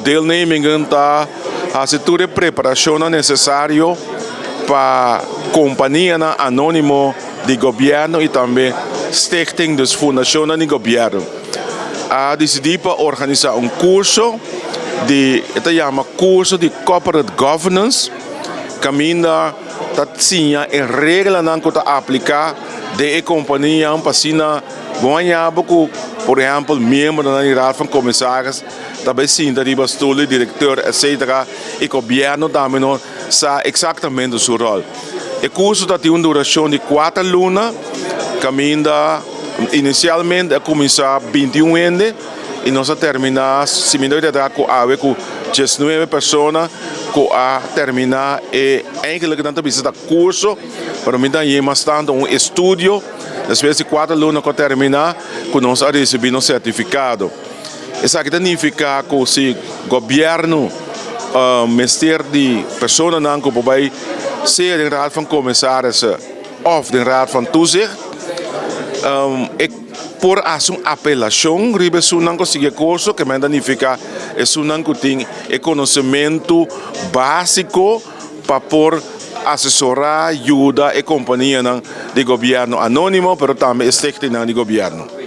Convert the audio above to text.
Deelnemingen ta hasi tur e preparashonnan nesesario pa kompanianan anónimo di gobièrnu i tambe stichting, dus fundashonnan di gobièrnu. A disidí pa organisá un kurso di e ta yama kurso di Corporate Governance kaminda ta siña e reglanan ku ta apliká den e kompanianan pa asina bo haña bo ku por ehèmpel miembronan di Raad van Commissaris ta bai sinta riba stul di direkteur etcetera i gobièrnu tambe no sa eksaktamente su ròl. E kurso ta tin un durashon di kuater luna kaminda inisialmente a kuminsá 21 hende i nos a terminá si mi no ta ku awe ku diesnuebe persona ku a terminá e eigenlik nan ta bisa ta kurso pero mi ta hañ'é mas tantu un estudio. Despues di kuater luna ku a terminá ku nos a risibí nos sertifikado. Esaki ta nifiká ku si gobièrnu mester di personanan ku por bai sea den Raad van Commissarissen òf den Raad van Toezicht, e por hasi un apelashon riba esunnan ku a sigui e kurso, ke men ta nifiká esunnan ku tin e konosementu básiko pa por asesorá, yuda e kompanianan di gobièrnu anónimo, pero tambe e stichtingnan di gobièrnu.